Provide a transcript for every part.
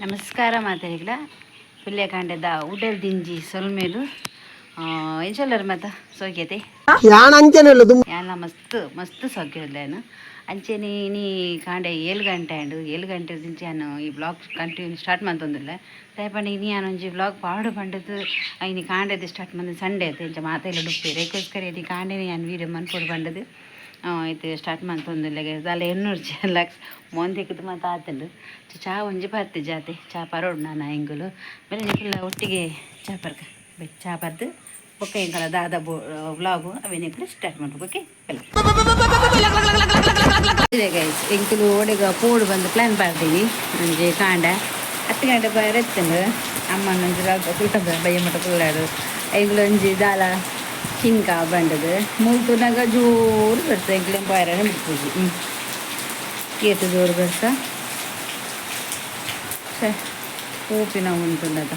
ನಮಸ್ಕಾರ ಮಾತೆರೆಗ್ಲ ಪುಲ್ಯಕಾಂಡೆದ ಉಡಲ್ ದಿಂಜಿ ಸೊಲ್ಮೆಲು. ಎಂಚೊಲ್ಲರ್ ಮಾತ? ಸೌಖ್ಯತೆ? ಯಾನ್ ಅಂಚನೆ ದುಂಬು. ಯಾನ್ಲ ಮಸ್ತ್ ಮಸ್ತ್ ಸೌಖ್ಯ ಉಲ್ಲೇನು. ಅಂಚೆನೆ ಇನಿ ಕಾಂಡೆ 7 ಗಂಟೆ ಆಂಡ್. 7 ಗಂಟೆ ದಿಂಚಿ ಯಾನ್ ಈ ವ್ಲಾಗ್ ಕಂಟಿನ್ಯೂ ಸ್ಟಾರ್ಟ್ ಮಂತೊಂದುಲ್ಲೆ. ದಾಯೆ ಪಂಡ ಇನಿ ಯಾನ್ ಒಂಜಿ ವ್ಲಾಗ್ ಪಾಡು ಪಂಡದು ಇನಿ ಕಾಂಡೆದ ಸ್ಟಾರ್ಟ್ ಮಂತ್. ಸಂಡೇ ಅತ್ತೆ, ಇಂಚ ಮಾತ ಎಲ್ಲ ಉಪ್ಪೇರು. ಐಕೋಸ್ಕರ ಇನಿ ಕಾಂಡೆನೆ ಯಾನ್ ವೀಡಿಯೋ ಮನ್ಪೊಡು ಪಂಡದು ಇತ್ತೆ ಸ್ಟಾರ್ಟ್ ಮಂತೊಂದುಲ್ಲೆ. ದಾಲ ಎನ್ನೊಡ್ಚಿ ಲಕ್ಸ್ ಮೋಂದೆಕುದು ಮಾತ ಆತುಂಡು. ಚಾ ಒಂಜಿ ಪರ್ತೆ ಜಾತೆ ಚಾ ಪರೋಡು ನಾನು ಎಂಕುಲು ಬೇಲೆ ನಿಕುಲ ಒಟ್ಟಿಗೆ ಚಾ ಪರ್ಕ ಬೆ. ಚಾ ಪರ್ದು ಬೊಕ್ಕ ಎಂಕಲ ದಾದ ಬೋ ವ್ಲಾಗು ಅವೇನು ಸ್ಟಾರ್ಟ್ ಮಾಡ್ಬೇಕು. ಓಕೆ ಗೈಸ್, ಎಂಕುಲು ಓಡೆಗ ಪೋಡು ಬಂದು ಪ್ಲ್ಯಾನ್ ಪಾಡ್ದೀನಿ. ಒಂಜಿ ಕಾಂಡ 10 ಗಂಟೆ ಬರತ್ತಂಡು. ಅಮ್ಮನ ಒಂಜಿ ಕುಲ್ಟ ಬಯ್ಯ ಮಟ್ಟ ಕುಲ್ಲಾಡು. ಎಂಕುಲು ಒಂಜಿ ದಾಲ ಚಿಂಕ ಬಂಡದು ಮೂಲು ತೂನಾಗ ಜೋರು ಬರ್ತದೆ. ಎಂಕುಲು ಪೋಯರೆ ಬಿಡ್ಪುಜಿ. ಏತು ಜೋರು ಬರ್ಸ. ಛೇ, ಪೋಪಿನ ಉಂಟುಂಡದ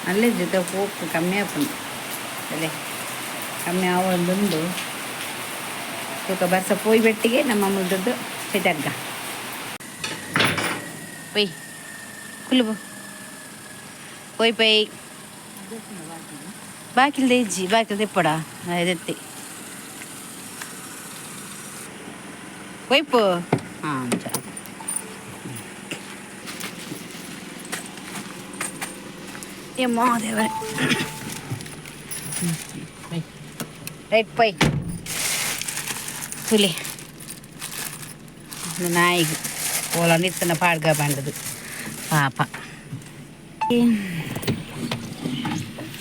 ಅಲ್ಲೇ ಜೊತೆ ಪೋಪು ಕಮ್ಮಿ ಆಪುಂಡು. ಅಲ್ಲೇ ಕಮ್ಮಿ ಆವೊಂದುಂಡು. ತೂಕ, ಬರ್ಸ ಪೋಯಿ ಬೆಟ್ಟಿಗೆ ನಮ್ಮ ಮುಲ್ದದ್ದು ಪಿದರ್ಗ. ಪೊಯ್ ಕುಲ್ಲು, ಪೋಯ್ ಪೊಯ್. ಬಾಕಿಲ್ದ ಇಜ್ಜಿ, ಬಾಕಿಲ್ದ ಇಪ್ಪಡ ಎತ್ತಿ ಪೊಯ್ಪು. ಹಾಂ, ಅಂಚ. ಎಮ್ಮಾ ದೇವರೇ. ರೈಟ್, ಪೊಯ್. ಹುಲಿ ನಾಯಿಗೆ ಓಲ ನಿತ್ತನ ಪಾಡ್ಗ ಬಂಡದು ಪಾಪ.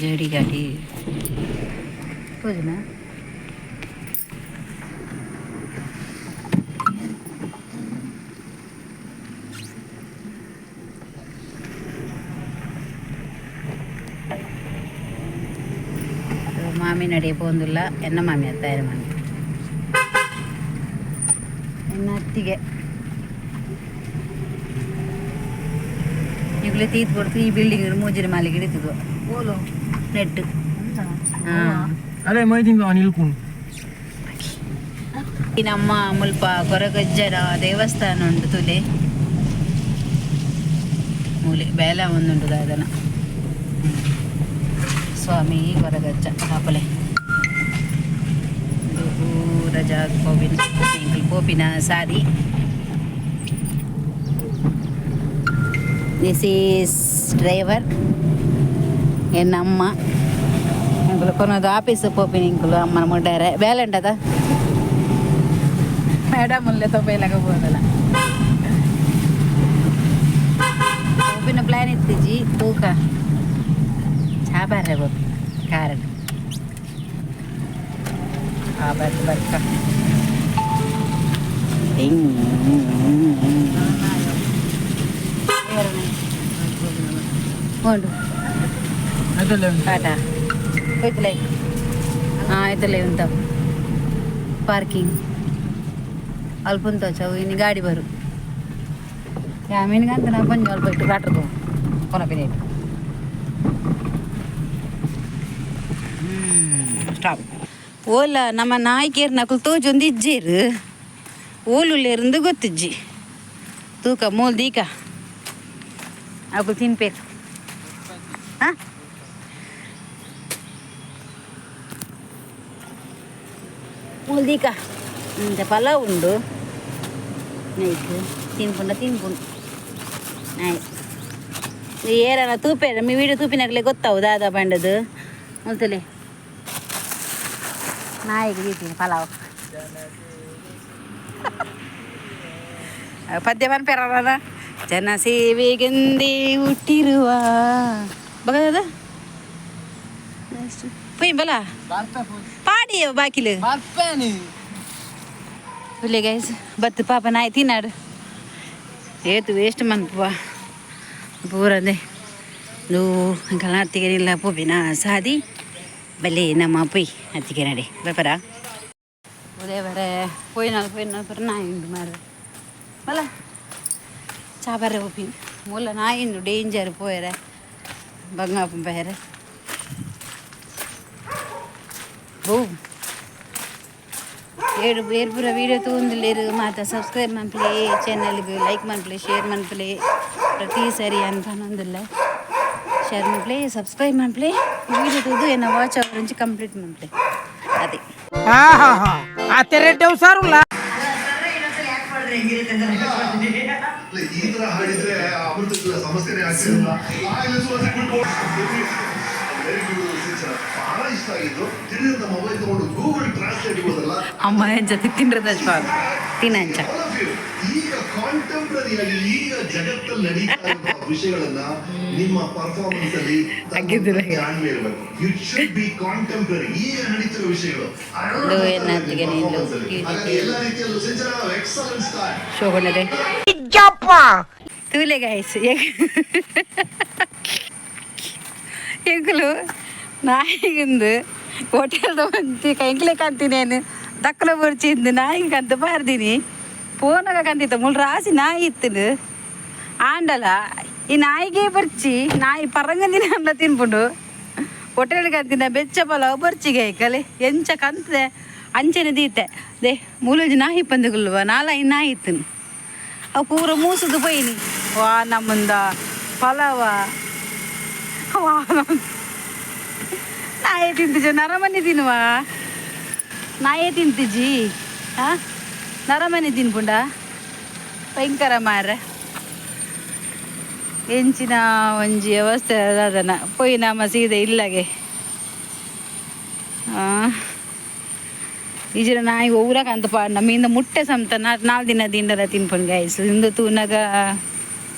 ಜೋಡಿ ಗಾಡಿ ತೋಜುನ. ಮಾಮಿ ನಡಿ ಪೋಂದುಲ್ಲ. ಎನ್ನ ಮಾಮಿ ಅತ್ತಾಯರ ಮಾಮಿ, ಎನ್ನ ಅತ್ತಿಗೆ. ಇಗ್ಲೆ ತೀತ್ ಕೊಡ್ತು. ಈ ಬಿಲ್ಡಿಂಗ್ ಮೂಜಿನ ಮಾಲಿಗೆ ಹಿಡಿತದು ನೆಟ್. ಹಾಂ. ಅರೆ ಮೈದಿನ ಅನಿಲ್ ಕುಂಡ್. ಈ ನಮ್ಮ ಮುಲ್ಪ ಕೊರಗಜ್ಜನ ದೇವಸ್ಥಾನ ಉಂಟು. ತುಲೆ ಮೂಲೆ ಬೇಲ ಒಂದುಂಟು ದಾದನ. ಸ್ವಾಮಿ ಕೊರಗಜ್ಜ ಕಾಪಲೆ. ಇದು ಪೂರ ಜಾಗ ಪೋಪಿನ, ಎಂಕುಲು ಪೋಪಿನ ಸಾದಿ. This is driver. ಎನ್ನ ಅಮ್ಮ. ಎಂಕುಲು ಕೊನೊದು ಆಫೀಸ್ ಪೋಪಿನ. ಎಂಕುಲು ಅಮ್ಮನ ಮುಡ್ಡಾರೆ ಬೇಲೆ ಉಂಡದ. ಮೇಡಮ್ ಉಲ್ಲೆ ತೊಪೈಲಾಗ ಹೋದಲ್ಲ. ಪೋಪಿನ ಪ್ಲಾನ್ ಇತ್ತಿಜಿ. ತೂಕ, ಚಾ ಬರ್ರೆ ಬೋಪಿ ಕಾರಡ್. ಆ ಬರ್ಕ ಬರ್ಕ. ಉಂಡು. ಟಾಟಾ ಹೋಯ್ತಲೇ. ಹಾಂ, ಆಯ್ತಲೇ. ಉಂತ ಪಾರ್ಕಿಂಗ್ ಅಲ್ಪ ಉಂತ ಚವು. ಇನ್ನು ಗಾಡಿ ಬರು ಯಾಮೀನ್ಗಂತ ನಾ ಕೊಂಚ ಅಲ್ಪ ಇಟ್ಟು ಕಾಟ್ರದು ಕೊನಪಿನ. ಸ್ಟಾಪ್. ಓಲ ನಮ್ಮ ನಾಯ್ಕೇರ್ ನಕುಲು ತೋಜೊಂದು ಇಜ್ಜೇರು. ಓಲುಲ್ಲೇರಂದು ಗೊತ್ತಿಜ್ಜಿ. ತೂಕ ಮೂಲ್ ದೀಕ ಅಕುಲು ತಿನ್ಪೇರು. ಹಾಂ, ಮೂಲ್ ದೀಕ. ಇಂಚ ಪಲಾವ್ ಉಂಡು. ನೈಕ್ ತಿನ್ಪುಂಡ ತಿನ್ಪುಂಡು ನಾಯಿ. ಏರನ ತೂಪೇರ ಮೀ ವೀಡಿಯೋ ತೂಪಿನಾಗಲೇ ಗೊತ್ತಾವು ದಾದಾ ಪಂಡದು. ಮುಲ್ತಲೆ ನಾಯಿಗೆ ದೀತೀನಿ ಪಲಾವ್. ಪದ್ಯ ಪನ್ಪೆರಲ್ಲ, ಜನ ಸೇವೆಗೆಂದೇ ಹುಟ್ಟಿರುವ ಬಗದ ಪೊಯ್ ಬಲ ಪಾಡಿ ಬಾಕಿಲು. ಹುಲಿ ಗೈಸ್ ಬತ್ತು. ಪಾಪ ನಾಯಿ ತಿನ್ನಾಡು. ಏತು ವೇಸ್ಟ್ ಮನ್ಪುವ ಪೂರದೆ. ಎಂಕಲ್ನ ಅತ್ತಿಗೆ ಇಲ್ಲ ಪೋಪಿನ ಸಾದಿ. ಬಲೆ ನಮ್ಮ ಪೊಯ್ ಅತ್ತಿಗೆ ನಡೆ ಬೇಪರ ಉದೇ ಬರೆ. ಪೋಯಿನಾಲ್ ಪೋಯಿನಾಲ್ ಪೂರ ನಾಯಿ ಉಂಡು ಮಾರ್ರೆ. ಬಲ ಚಾ ಬರ್ರೆ ಪೋಪಿ. ಮೂಲ ನಾಯಿ ಉಂಡು, ಡೇಂಜರ್. ಪೋಯರೆ ಬಂಗಾಪು ಪೋಯರೆ. ಓ ಏಳು ಬೇರೆ ಪೂರ ವೀಡಿಯೋ ತೂಂದುಲ್ಲೆರ್ ಮಾತ ಸಬ್ಸ್ಕ್ರೈಬ್ ಮನ್ಪುಲೆ ಚಾನಲ್ಗ್, ಲೈಕ್ ಮನ್ಪುಲೆ, ಶೇರ್ ಮನ್ಪುಲೆ. ಪ್ರತಿ ಸರಿ ಅನ್ಪನೊಂದಿಲ್ಲ. ಶೇರ್ ಮನ್ಪ್ಲೆ, ಸಬ್ಸ್ಕ್ರೈಬ್ ಮನ್ಪ್ಲೆ, ವೀಡಿಯೋ ತೂದು ಎನ್ನ ವಾಚ್ ಅವರಿಂಚಿ ಕಂಪ್ಲೀಟ್ ಮನ್ಪ್ಲೆ. ಅದೇ. ಆತೆರೆಡ್ಡೆ ಹುಷಾರುಲ್ಲ. ಈ ತರ ಹಾಡಿದ್ರೆ ಅಮೃತ ಸಮಸ್ಯೆನೇ ಆಗ್ತಿರಲಿಲ್ಲ. ವೆರಿ ಗುಡ್ ಸಿಂಚನ, ಬಹಳ ಇಷ್ಟ ಆಗಿದ್ದು ದಿಢೀರಂತ ಮೊಬೈಲ್ ತಗೊಂಡು ಗೂಗಲ್ ಟ್ರಾನ್ಸ್ಲೇಟ್ ಹೋದಲ್ಲ. ಅಮ್ಮ ಜೊತೆ ತಿನ್ರದ ತಿನ್ನಂಚ. All of you. ಈಗ ಕಾಂಟೆಂಪ್ರರಿ ಆಗಿ ಈಗ ಜಗತ್ತಲ್ಲಿ ನಡೀತಾ ಇರುವ ವಿಷಯಗಳನ್ನ ನಿಮ್ಮ ಪರ್ಫಾರ್ಮೆನ್ಸ್ ಅಲ್ಲಿ ಅಗ್ಗಿದ್ದಿಲ್ಲ. ಜಾಣ್ಮೆ ಇರಬೇಕು. You should be contemporary. ಈಗ ನಡೀತಿರೋ ವಿಷಯಗಳು I don't know ಇದು ಏನಾಗ್ತಿಗೆ ನೀನು? performance ಅಲ್ಲಿ. ಹಾಗಾಗಿ ಎಲ್ಲ ರೀತಿಯಲ್ಲೂ ಸಿಂಚನ, ಎಕ್ಸಲೆಂಟ್ ಸ್ಟಾರ್ಟ್. ಶೋಭನದೆ ತೂಲೆ ಗಾಯ್ಸ್, ಎಂಕುಲು ನಾಯಿಗಿಂದು ಹೋಟೆಲ್ದ ಬಂತಿ ಎಂಕ್ಲೆ ಕಂತಿನೇನು ದಕ್ಕಲ ಬೊರ್ಚಿಂದು ನಾಯಿಗೆ ಕಂತ ಪಾರ್ದಿನಿ. ಫೋನಾಗ ಕಂತಿತ್ತ ಮುಲ್ ರಾಸಿ ನಾಯಿ ಇತ್ತು. ಆಂಡಲ ಈ ನಾಯಿಗೆ ಬರ್ಚಿ, ನಾಯಿ ಪರಂಗಂದಿನ ಅಲ್ಲ ತಿನ್ಪುಂಡು. ಹೋಟೆಲ್ ಕಂತಿನ ಬೆಚ್ಚ ಪಲಾವ್ ಬರ್ಚಿಗೆ ಕಲೆ ಎಂಚ ಕಂತದೆ ಅಂಚನೆ ದೀತೆ they ಮೂಲೊಂಜಿ ನಾಯಿ ಪಂದುಗುಲ್ವ ನಾಲಾಯಿ ನಾಯಿ ಇತ್ತು. ಅವು ಪೂರ ಮೂಸುದು ಪೋಯಿನಿ. ವಾ ನಮ್ಮಂದ ಪಲಾವ ವಾ ನಾಯೇ ತಿಂತಿಜ, ನರಮನೆ ತಿನ್ನುವ ನಾಯೇ ತಿಂತಿಜಿ. ಹಾ, ನರಮನೆ ತಿನ್ಪುಂಡ. ಭಯಂಕರ ಮಾರ್ರೆ. ಎಂಚಿನ ಒಂಜಿ ವ್ಯವಸ್ಥೆ ಅದನ ಪೋಯಿ ನಮ್ಮ ಸೀದೆ ಇಲ್ಲಗೆ. ಈಜಿನ ನಾಯಿ ಊರಾಗ ಅಂತ ಪಾಡ್ ನಮ್ಮಿಂದ ಮುಟ್ಟೆ ಸಮತ ನಾಲ್ ದಿನ ದಿಂಡಲ ತಿನ್ಪುಂಡು ಗೈಸ್. ಇಂದು ತೂನಗ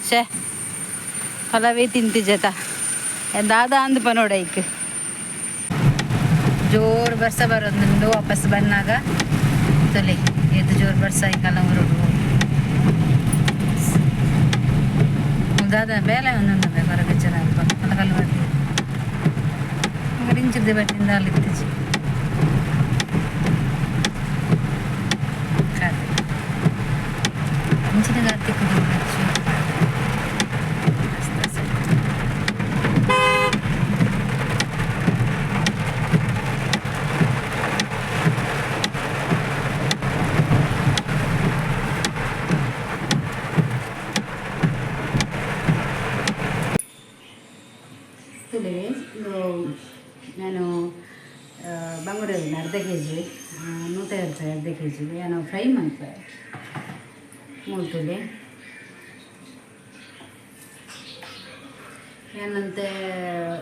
ಶೇ ಫಲವೇ ತಿಂತಿಜತ ದಾದಾ ಅಂದಪ ನೋಡೈಕ್. ಜೋರು ಬರ್ಸ ಬರೋದುಂಡು. ವಾಪಸ್ ಬಂದಾಗ ತೊಲೆ ಎದ್ದು ಜೋರು ಬರ್ಸ ಕಲಂಗರೋಡು ದಾದ ಬೇಲೆ ಒಂದೊಂದು ಹೊರಗೆ ಚೆನ್ನಾಗಿ ಕಲ್ಲ ಕಲ್ಲು ಬರ್ತೀವಿ. ಇಂಚಿದ್ದೆ ಬಟ್ಟಿಂದ ಅಲ್ಲಿ ಇತ್ತೀಚೆ ಕಾರ್ತಿಕ್ ಇಂಚಿನ ಕಾರ್ತಿಕ್. ತುಲೆ ಇದು ನಾನು ಬಂಗುಡೆ ಅರ್ಧ ಕೆ ಜಿ, 150 ರೂಪಾಯಿ ಅರ್ಧ ಕೆ ಜಿ. ನಾನು ಫ್ರೈ ಮನ್ಪೆ ಮೂರು ತುಲೆ. ಏನಂತೆ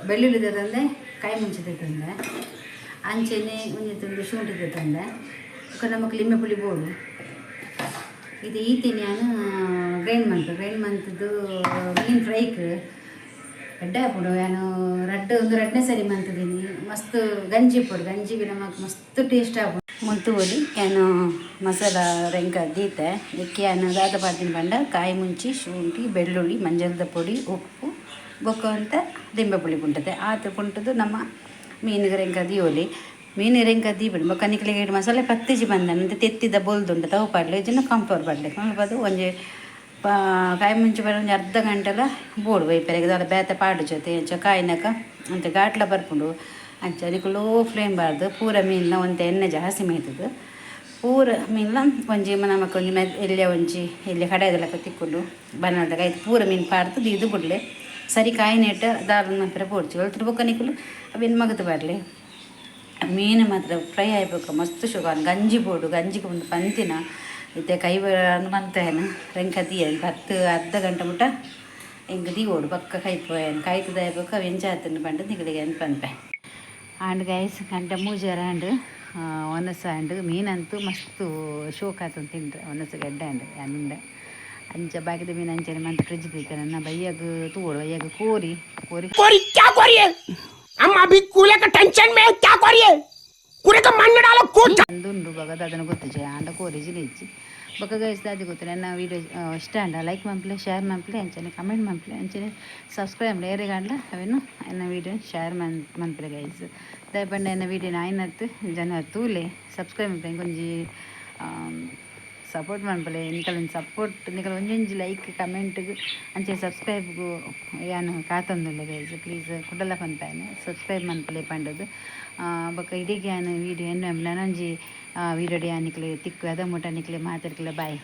ಬೆಳ್ಳುಳ್ಳಿ ತಂದೆ, ಕಾಯಿ ಮುಂಚಿತ ತಂದೆ, ಅಂಚೆನೆ ಒಂಜಿ ತುಂಡು ಶುಂಠಿ ತಂದೆ. ಬೊಕ್ಕ ನಮಕ್ ಲಿಂಬೆ ಪುಳಿ ಬೋಡು. ಇದು ಈತೆ ನಾನು ಗ್ರೈಂಡ್ ಮನ್ಪೆ. ಗ್ರೈಂಡ್ ಮಂತದ್ದು ಮೀನು ಫ್ರೈಕ್ ಎಡ್ಡೆ ಆಪುಂಡು. ಯಾನು ರಡ್ಡ್ ಒಂದು ರಡ್ಡನೇ ಸರಿ ಮಂತದೀನಿ. ಮಸ್ತ್ ಗಂಜಿ ಇಪ್ಪೊಡು, ಗಂಜಿಗೆ ನಮಕ್ ಮಸ್ತ್ ಟೇಸ್ಟ್ ಆಪುಂಡು. ಮುಲ್ತು ಒಲಿ ಯಾನು ಮಸಾಲ ರೆಂಕ ದೀತೆ. ಇಕ್ಕೆ ಯಾನು ದಾದ ಪಾಡ್ದಿನ ಪಂಡ ಕಾಯಿ ಮುಂಚಿ, ಶುಂಠಿ, ಬೆಳ್ಳುಳ್ಳಿ, ಮಂಜಲ್ದ ಪೊಡಿ, ಉಪ್ಪು, ಬೊಕ್ಕ ಅಂತ ಲಿಂಬೆ ಪುಳಿ ಪುಂಟತೆ. ಆತು ಪುಂಟದು ನಮ್ಮ ಮೀನಿಗೆ ರೆಂಕ ದೀವೊಲಿ. ಮೀನು ರೆಂಕ ದೀಬಿಡು. ಬೊಕ್ಕ ನಿಕ್ಲೆಗ್ ಮಸಾಲೆ ಪತ್ತಿಜಿ ಬಂದ ಅಂತೆ ತೆತ್ತಿದ ಬೊಲ್ದುಂಡು ತವು ಪಾಡ್ಲೆ, ಇಜ್ಜಿಂಡ ಕಾಂಫರ್ ಪಾಡ್ಲೆ. ಮಲ್ಪ ಒಂಜಿ ಕಾಯಿ ಮುಂಚಿ ಬರ ಒಂಜಿ ಅರ್ಧ ಗಂಟೆಲ ಬೋಡು ಬೈಪೆರೆಗ್ ದಾಲ ಬೇತೆ ಪಾಡು ಜೊತೆ ಅಂಚ ಕಾಯಿನಕ ಅಂಚ ಘಾಟ್ಲ ಬರ್ಪುಂಡು. ಅಂಚ ನಿಕುಲು ಲೋ ಫ್ಲೇಮ್ ಬಾರ್ದು ಪೂರ ಮೀನ್ನ ಒಂತೆ ಎಣ್ಣೆ ಜಾಸ್ತಿ ಮೇಯ್ತದೆ. ಪೂರ ಮೀನ್ಲ ಒಂಜಿ ನಮಕ್ ಒಂಜಿ ಮೆ ಎಲ್ಯ ಒಂಜಿ ಎಲ್ಯ ಕಡೆದಲಕ ತಿಕ್ಕುಂಡು ಬನ್ನದಾಗ ಐತೆ. ಪೂರ ಮೀನು ಪಾಡ್ದು ದೀದು ಬುಡ್ಲೆ. ಸರಿ ಕಾಯಿನೇಟ ದಾಲ ಮನ್ಪೆರೆ ಬೋಡ್ಚಿ ಒಲ್ತುಡು. ಬೊಕ್ಕ ನಿಕುಲು ಅವೆನ್ ಮಗದು ಬರ್ಲೆ. ಮೀನು ಮಾತ್ರ ಫ್ರೈ ಆಯ್ಬೇಕು ಮಸ್ತ್ ಶುಗರ್. ಗಂಜಿ ಬೋಡು, ಗಂಜಿಗೆ ಒಂದು ಪಂತಿನ ಇತ್ತೆ ಕೈ ಮಂತೇನು ರೆಂಕ ದೀಯ ಪತ್ತು ಅರ್ಧ ಗಂಟೆ ಮುಟ್ಟ ಎಂಕ್ ದೀವೊಡು. ಬೊಕ್ಕ ಕೈಪು ಕಾಯ್ತದ ಬೊಕ್ಕ ಅವು ಎಂಚ ಆತುಂಡು ಪಂಡ ನಿಕಲೆಗ್ ಪನ್ಪೆ. ಆಂಡ್ ಗೈಸ್, ಗಂಟೆ ಮೂಜರೆ ಆಂಡ್. ಒನಸ್ ಆಂಡ್. ಮೀನಂತೂ ಮಸ್ತ್ ಶೋಕ್ ಆತುಂಡು ತಿಂಡ್ರೆ. ಒನಸ್ ಎಡ್ಡೆ ಆಂಡ್. ಯಾನ್ ಉಂಡೆ. ಅಂಚ ಬಾಕಿದ ಮೀನು ಅಂಚನೆ ಮಂತ್ ಫ್ರಿಜ್ ದೀತೆ. ನನ್ನ ಬಯ್ಯಗ್ ತೂವೊಡು. ಬಯ್ಯಗ್ ಕೋರಿ ಕೋರಿ. कोरी क्या कोरी है? हम अभी कूले का टेंशन में है, क्या कोरी है? कूड़े का मन्ने डालो कूट. ಉಂಡು ಬೊಕ ದಾದನ ಗೊತ್ತುಜಿ. ಆಂಡ ಕೋರಿ ಇಜ್ಜಿ. ಬೊಕ ಗೈಸ್, ದಾದ ಗೊತ್ತಿಲ್ಲ, ನನ್ನ ವೀಡಿಯೋ ಇಷ್ಟ ಆಂಡ ಲೈಕ್ ಮನ್ಪುಲೆ, ಶೇರ್ ಮನ್ಪುಲೆ, ಅಂಚನೆ ಕಮೆಂಟ್ ಮನ್ಪುಲೆ, ಅಂಚನೆ ಸಬ್ಸ್ಕ್ರೈಬ್ ಏರೆಗಾಂಡ್ಲ ಅವೆನ್ ಎನ್ನ ವೀಡಿಯೋ ಶೇರ್ ಮನ್ಪುಲೆ ಗೈಸ್. ದಾಯೆ ಪಂಡ ಎನ್ನ ವೀಡಿಯೋ ಆಯಿನತ್ ಜನ ತೂಲೆ, ಸಬ್ಸ್ಕ್ರೈಬ್ ಮನ್ಪುಲೆ, ಒಂಜಿ ಸಪೋರ್ಟ್ ಮನ್ಪುಲೆ. ನಿಕಲ್ನ ಸಪೋರ್ಟ್, ನಿಕಲ್ ಒಂಜೊಂಜಿ ಲೈಕ್, ಕಮೆಂಟ್ಗ್ ಅಂಚೆ ಸಬ್ಸ್ಕ್ರೈಬ್ಗು ಯಾನ್ ಕಾತೊಂದುಲ್ಲೆ ಗೈಸ್. ಪ್ಲೀಸ್, ಕುಡಲ ಪನ್ಪೆ, ಸಬ್ಸ್ಕ್ರೈಬ್ ಮನ್ಪುಲೆ ಪಂಡುದು. ಬೊಕ ಇಡೀ ಯಾನ್ ವೀಡಿಯೋ ಎನ್ನ ನನೊಂಜಿ ವೀಡಿಯೋ ಯಾನ್ ನಿಕ್ಲೆ ತಿಕ್ಕುವೆ. ಅದ ಮುಟ ನಿಕ್ಲೆ ಮಾತೆರ್ಗ್ಲ ಬಾಯ್.